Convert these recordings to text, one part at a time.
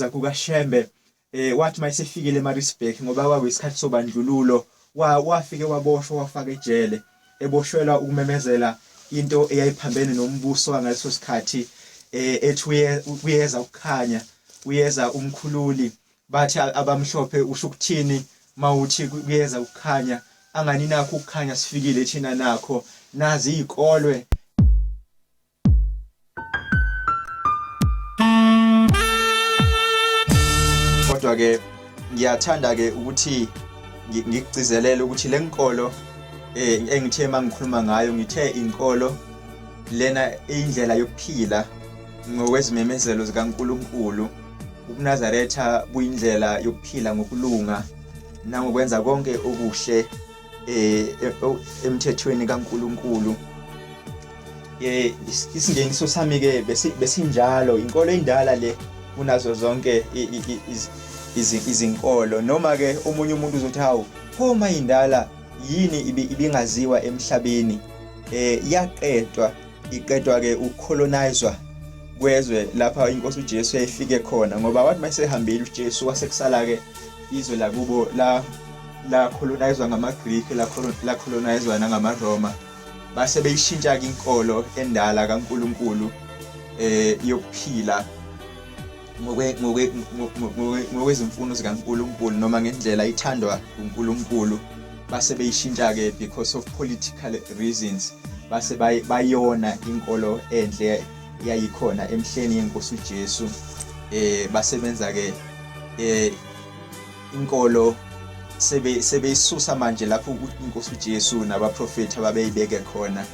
ukuza kukaShembe. Wathi mayesefikile eMaritzburg, ngoba kwakuyisikhathi sobandlululo, wafike waboshwa, wafaka ejele, eboshwelwa ukumemezela into eyayiphambene nombuso wangaleso sikhathi, ethi kuyeza ukukhanya, kuyeza umkhululi. Bathi abamhlophe, usho ukuthini mawuthi kuyeza ukukhanya? Angani nakho ukukhanya, sifikile thina nakho, nazi izikolwe. Kodwa ke ngiyathanda ke ukuthi ngikugcizelele ukuthi lenkolo engithe mangikhuluma ngayo, ngithe inkolo lena indlela yokuphila ngokwezimemezelo zikaNkuluNkulu. UbuNazaretha buyindlela yokuphila ngokulunga nangokwenza konke okuhle emthethweni kaNkuluNkulu. Isingeniso sami ke besinjalo, inkolo indala le kunazo zonke izinkolo. Noma ke omunye umuntu uzothi, hawu, pho mayindala yini ibingaziwa emhlabeni? Yaqedwa, iqedwa ke ukucolonizwa kwezwe lapha inkosi uJesu yayifike khona, ngoba wathi mayisehambile uJesu wasekusala ke izwe lakubo la lacolonizwa ngamaGreek, lacolonizwa nangamaRoma, base beyishintsha ke inkolo endala kaNkuluNkulu yokuphila ngokwezimfuno zikaNkuluNkulu noma ngendlela ithandwa uNkulunkulu, base beyishintsha ke because of political reasons, base bayona inkolo enhle yayikhona emhleni yenkosi uJesu. Basebenza ke inkolo sebeyisusa manje lapho inkosi uJesu nabaprofeti ababeyibeke khona,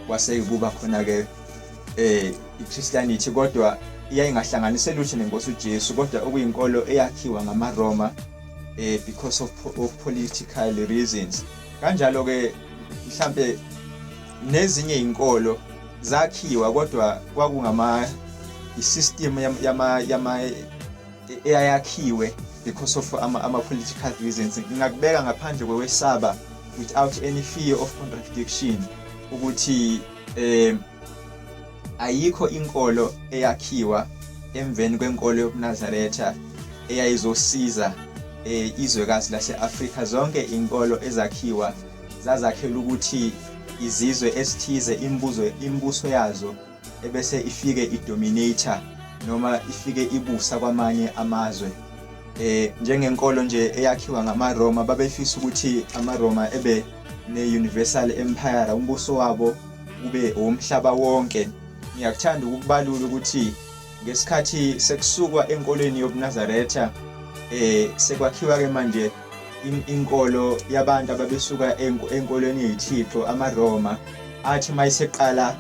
kwase kuba khona ke iChristianity, kodwa iyayingahlanganise lutho nenkosi uJesu, kodwa okuyinkolo eyakhiwa ngamaRoma because of political reasons. Kanjalo ke mhlambe nezinye izinkolo zakhiwa, kodwa kwakungama isystem yama eyayakhiwe because of ama political reasons. Ngingakubeka ngaphandle kwewesaba, without any fear of contradiction, ukuthi ayikho inkolo eyakhiwa emveni kwenkolo yobuNazaretha eyayizosiza izwekazi lase-Afrika. Zonke inkolo ezakhiwa zazakhela ukuthi izizwe ezithize, imibuso yazo ebese ifike idominator noma ifike ibusa kwamanye amazwe. Njengenkolo nje eyakhiwa ngamaRoma, babefisa ukuthi amaRoma ebe ne-universal empire, umbuso wabo kube womhlaba wonke. Ngiyakuthanda ukukubalula ukuthi ngesikhathi sekusukwa enkolweni yobuNazaretha, sekwakhiwa ke manje inkolo yabantu ababesuka enkolweni yeyithixo, amaRoma athi mayiseqala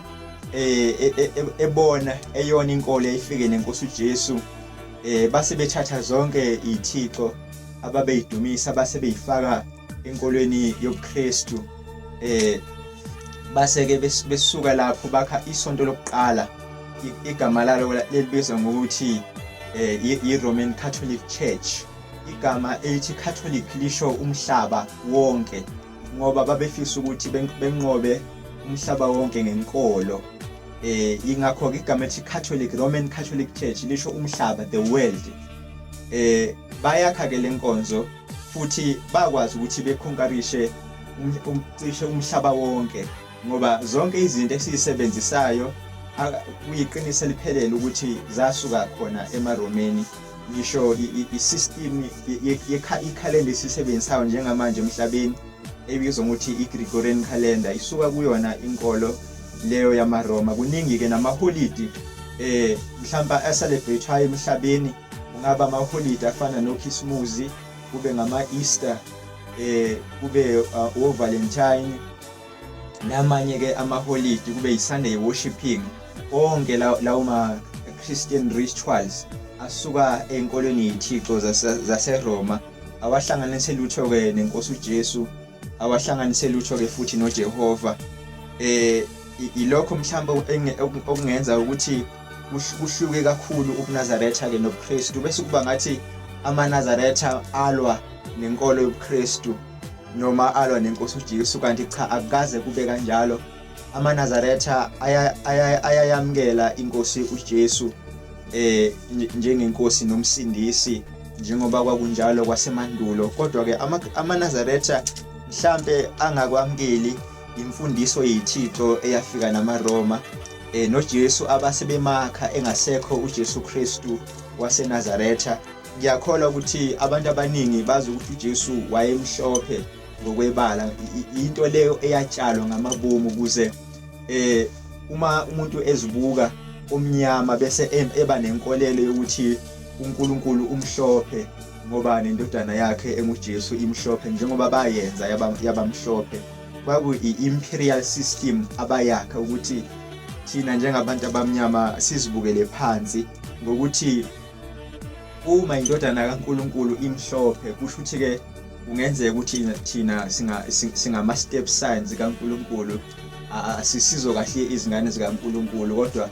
ebona eyona inkolo eyifike nenkosi uJesu, base bethatha zonke izithixo ababeyidumisa, base beyifaka enkolweni yobuKristu. Base ke besuka lapho bakha isonto lokuqala, igama lalo lelibizwa ngokuthi i-Roman Catholic Church. Igama elithi Catholic lisho umhlaba wonke, ngoba babefisa ukuthi benqobe umhlaba wonke ngenkolo. Ingakho ke igama elithi Catholic, Roman Catholic Church, lisho umhlaba, the world. Bayakha ke lenkonzo futhi bakwazi ukuthi bekhonkarishe cishe umhlaba wonke, ngoba zonke izinto esizisebenzisayo kuyiqiniso eliphelele ukuthi zasuka khona emaRomeni. Ngisho i-system yekhalenda esisebenzisayo njengamanje emhlabeni ebizwa ngokuthi i-Gregorian calendar isuka kuyona inkolo leyo yamaRoma. Kuningi ke namaholidi mhlawumbe acelebratewayo emhlabeni, kungaba amaholidi afana noKhisimuzi, kube ngama-Easter, kube o-Valentine, namanye ke amaholidi, kube yi-Sunday worshiping. Onke lawo ma Christian rituals asuka enkolweni yethixo zaseRoma, awahlanganise lutho ke nenkosi uJesu, awahlanganise lutho ke futhi noJehova. Ilokho mhlawumbe okungenza ukuthi kuhluke kakhulu ubuNazaretha ke nobuKristu, bese kuba ngathi amaNazaretha alwa nenkolo yobuKristu noma alwa nenkosi uJesu, kanti cha, akukaze kube kanjalo. AmaNazaretha ayayamukela inkosi uJesu. njengenkosi nomsindisi njengoba kwakunjalo kwasemandulo. Kodwa ke amaNazaretha mhlampe angakwamukeli imfundiso yithixo eyafika namaRoma noJesu abase bemakha engasekho uJesu Kristu waseNazaretha. Ngiyakholwa ukuthi abantu abaningi bazi ukuthi uJesu wayemhlophe ngokwebala, into leyo eyatshalwa ngamabomu ukuze uma umuntu ezibuka omnyama bese eba nenkolelo yokuthi uNkulunkulu umhlophe ngoba nendodana yakhe enguJesu imhlophe njengoba bayenza yabamhlophe. Kwakuyi-imperial system abayakha ukuthi thina njengabantu abamnyama sizibukele phansi ngokuthi uma indodana kaNkulunkulu imhlophe kusho ukuthi-ke kungenzeka ukuthi thina singama-step signs kaNkulunkulu, asisizo kahle izingane zikaNkulunkulu. Kodwa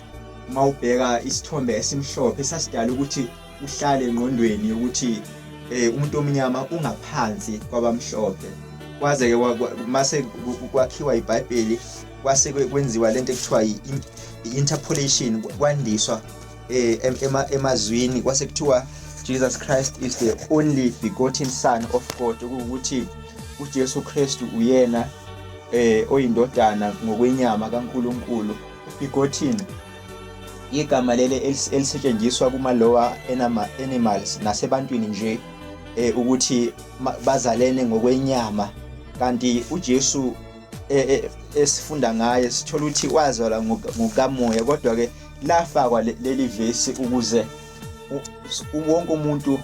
uma ubheka isithombe esimhlophe sasidala ukuthi uhlale engqondweni ukuthi umuntu omnyama ungaphansi kwabamhlophe. Kwaze ke mase kwakhiwa iBhayibheli kwase kwenziwa lento ekuthiwa i-interpolation, kwandiswa emazwini, kwase kuthiwa Jesus Christ is the only begotten son of God, okuwukuthi uJesu Kristu uyena oyindodana ngokwenyama kaNkulunkulu. Begotten igama leli elisetshenziswa kuma lower animals nasebantwini nje ukuthi bazalene ngokwenyama, kanti uJesu esifunda ngaye sithola ukuthi wazalwa ngokamoya. Kodwa ke lafakwa leli vesi ukuze wonke umuntu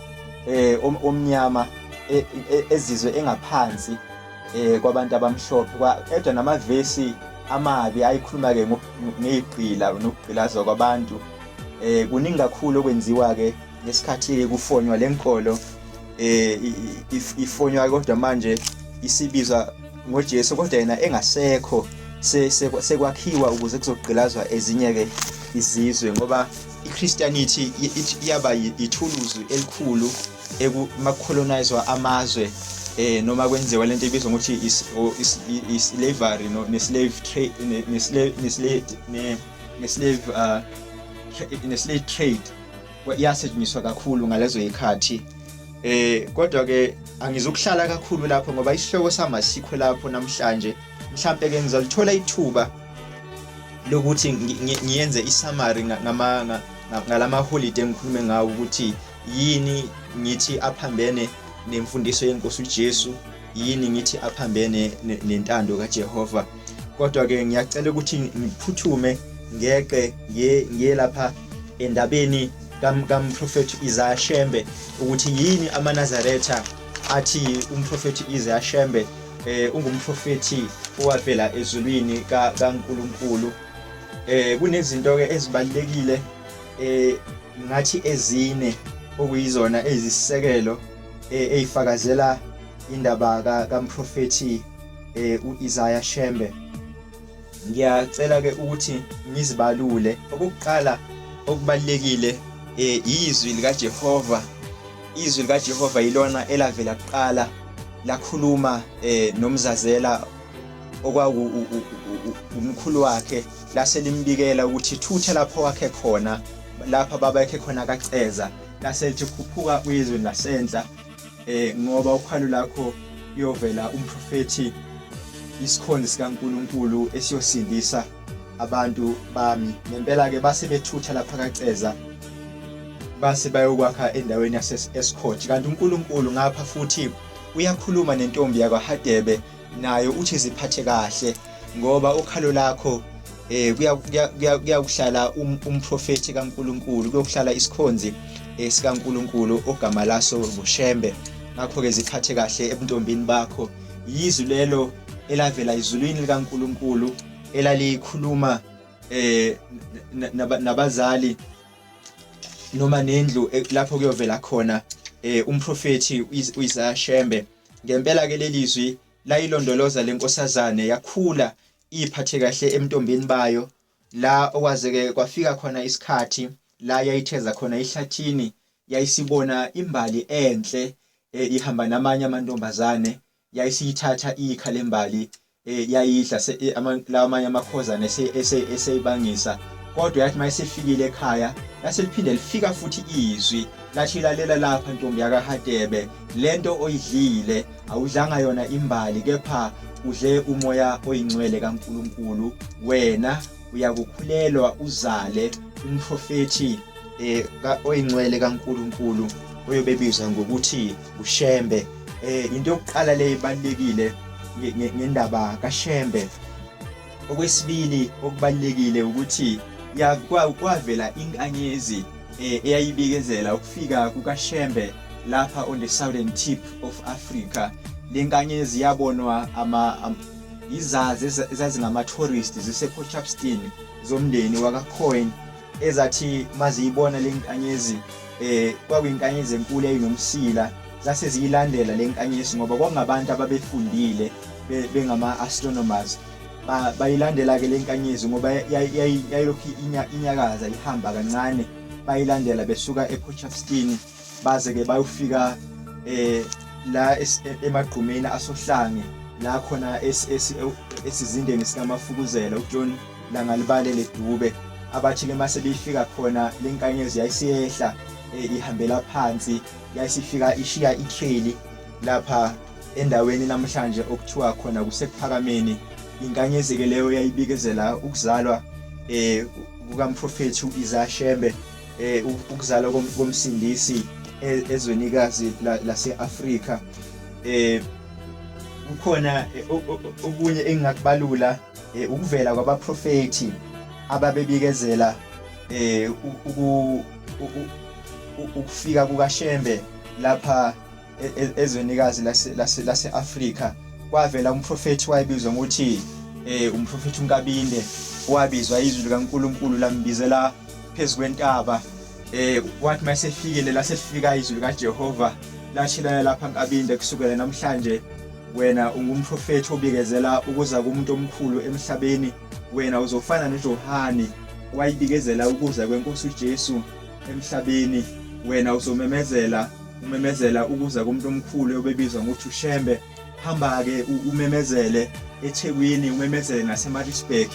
omnyama ezizwe engaphansi kwabantu abamhlophe. Kodwa namavesi amabi ayikhuluma ke ngezigqila nokugqilazwa kwabantu, kuningi kakhulu okwenziwa ke ngesikhathi kufonywa lenkolo, ifonywa kodwa manje isibizwa ngoJesu kodwa yena engasekho, sekwakhiwa ukuze kuzogqilazwa ezinye ke izizwe, ngoba iChristianity iyaba ithuluzi elikhulu ekumacolonizwa amazwe, noma kwenziwa lento ebizwa ngokuthi is slavery ne slave trade ne slave trade yasetshenziswa kakhulu ngalezo yikhathi. Kodwa ke angizukuhlala kakhulu lapho ngoba isihloko samasikho lapho namhlanje. Mhlambe ke ngizolithola ithuba lokuthi ngiyenze isummary ngama ngalama holiday engikhulume ngawo, ukuthi yini ngithi aphambene nemfundiso yenkosi uJesu, yini ngithi aphambene nentando kaJehova. Kodwa ke ngiyacela ukuthi ngiphuthume ngeqe ngiye lapha endabeni kamprofethi Isaiah Shembe, ukuthi yini amaNazaretha athi umprofethi Isaiah Shembe ungumprofethi owavela ezulwini kaNkulunkulu. Kunezinto ke ezibalekile ngathi ezine okuyizona ezisisekelo eyifakazela indaba kamprofethi uIsaiah Shembe. Ngiyacela ke ukuthi ngizibalule. Okokuqala okubalekile izwi likaJehova. Izwi likaJehova yilona elavela kuqala lakhuluma nomzazela okwaku umkhulu wakhe, lase limbikela ukuthi thutha lapho wakhe khona, lapha babekhe khona kaCeza, lase lithi khuphuka kwizwe lasenhla ngoba ukhwalo lakho kuyovela umprofethi, isikhonzi sikaNkulunkulu esiyosindisa abantu bami. Ngempela ke base bethutha lapha kaCeza, base bayokwakha endaweni yase-Escort. Kanti uNkulunkulu ngapha futhi uyakhuluma nentombi yakwaHadebe, nayo uthi ziphathe kahle ngoba ukhalo lakho kuyakuhlala umprofethi kaNkulunkulu, kuyokuhlala isikhonzi sikaNkulunkulu ogama laso nguShembe. Ngakho ke ziphathe kahle ebuntombini bakho. Yizwi lelo elavela ezulwini likaNkulunkulu elalikhuluma nabazali noma nendlu lapho kuyovela khona umprofethi uIsaiah Shembe. Ngempela ke lelizwi layilondoloza lenkosazane, yakhula iphathe kahle emntombini bayo, la okwaze-ke kwafika khona isikhathi la yayitheza khona ihlathini, yayisibona imbali enhle ihamba namanye amantombazane, yayisiyithatha ikha lembali, yayidla lawa amanye amakhozana eseyibangisa. Kodwa yathi mayisefikile ekhaya lase liphinde lifika futhi izwi lathi lalela lapha ntombi yakaHadebe lento oyidlile awudlanga yona imbali kepha udle umoya oyingcwele kaNkuluNkulu wena uyakukhulelwa uzale umprofethi eh oyingcwele kaNkuluNkulu oyobebizwa ngokuthi uShembe. Into yokuqala le ibalulekile ngendaba kaShembe. Okwesibili okubalulekile ukuthi kwavela inkanyezi eyayibikezela ukufika kukaShembe lapha on the southern tip of Africa. Le nkanyezi yabonwa ama izazi ezazingama-tourist zise-Port Shepstone zomndeni wakaCoin ezathi maziyibona le nkanyezi kwakuyinkanyezi enkulu eyinomsila zase ziyilandela le nkanyezi ngoba kwakungabantu ababefundile bengama-astronomers bayilandela-ke le nkanyezi ngoba yayilokhu inyakaza ihamba kancane bayilandela besuka ePort Shepstone baze-ke bayofika la emagqumeni asohlange la khona esizindeni sikaMafukuzela uJohn Langalibalele Dube abathi-ke mase beyifika khona le nkanyezi yayisiyehla ihambela phansi yayisifika ishiya itrail lapha endaweni namhlanje okuthiwa khona kusekuphakameni. Inkanyezi-ke leyo yayibikezela ukuzalwa kukamprofethi u-Isaiah Shembe, ukuzalwa komsindisi ezwenikazi lase-Afrika. Kukhona okunye engingakubalula, ukuvela kwabaprofethi ababebikezela ukufika kukaShembe lapha ezwenikazi lase-Afrika. Kwavela umprofethi wayebizwa ngokuthi umprofethi uNkabinde, owabizwa izwi likaNkulunkulu lambizela phezu kwentaba. Wathi mayesefikile lasefika izwi likaJehova lathi lapha Nkabinde, kusukela namhlanje wena ungumprofethi obikezela ukuza kumuntu omkhulu emhlabeni, wena uzofana noJohane owayibikezela ukuza kwenkosi uJesu emhlabeni, wena uzomemezela umemezela ukuza komuntu omkhulu obebizwa ngokuthi uShembe. Hamba-ke umemezele eThekwini, umemezele naseMaritzburg,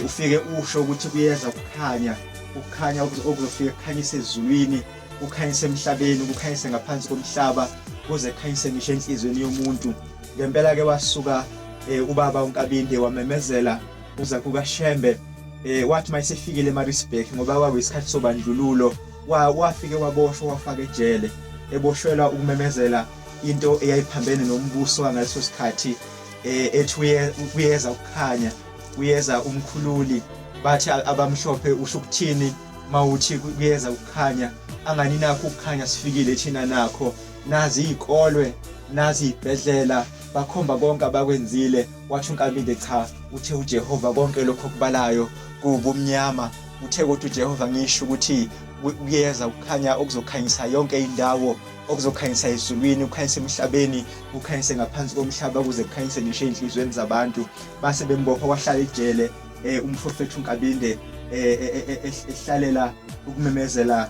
ufike usho ukuthi kuyeza ukukhanya, ukukhanya okuzofika kukhanyise ezulwini, kukhanyise emhlabeni, kukhanyise ngaphansi komhlaba, kuze kukhanyise ngisho enhliziyweni yomuntu. Ngempela-ke wasuka ubaba uNkabinde wamemezela uza kukaShembe. Wathi mayesefikile eMaritzburg, ngoba kwakuyisikhathi sobandlululo, wafike waboshwa wafaka ejele, eboshwelwa ukumemezela into eyayiphambene nombuso wangaleso sikhathi, ethi kuyeza ukukhanya, kuyeza umkhululi. Bathi abamhlophe usho ukuthini mawuthi kuyeza ukukhanya? Angani nakho ukukhanya sifikile thina nakho, nazi izikolwe, nazi izibhedlela, bakhomba konke abakwenzile. Wathi uNkabinde cha, uthe uJehova konke lokho okubalayo kuwubumnyama. Uthe kodwa uJehova ngisho ukuthi kuyeza ukukhanya okuzokhanyisa yonke indawo, okuzokhanyisa ezulwini, kukhanyise emhlabeni, kukhanyise ngaphansi komhlaba, kuze kukhanyise ngisho ezinhliziyweni zabantu. Base bembopha wahlala ejele umprofethi uNkabinde ehlalela ukumemezela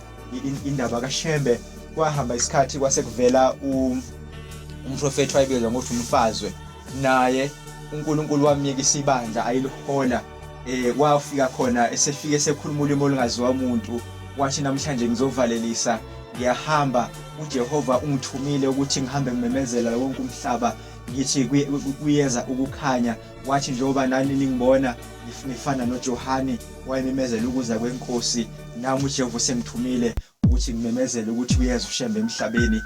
indaba kaShembe. Kwahamba isikhathi kwase kuvela umprofethi wayebizwa ngokuthi uMfazwe, naye uNkulunkulu wamyekisa ibandla ayilihola. Wafika khona esefike esekhuluma ulimi olungaziwa umuntu, wathi namhlanje ngizovalelisa, ngiyahamba, uJehova ungithumile ukuthi ngihambe ngimemezela wonke umhlaba ngithi kuyeza ukukhanya. Wathi njengoba nani ningibona ngifana noJohane wayememezela ukuza kwenkosi, nami uJehova usengithumile ukuthi ngimemezele ukuthi uyeza uShembe emhlabeni.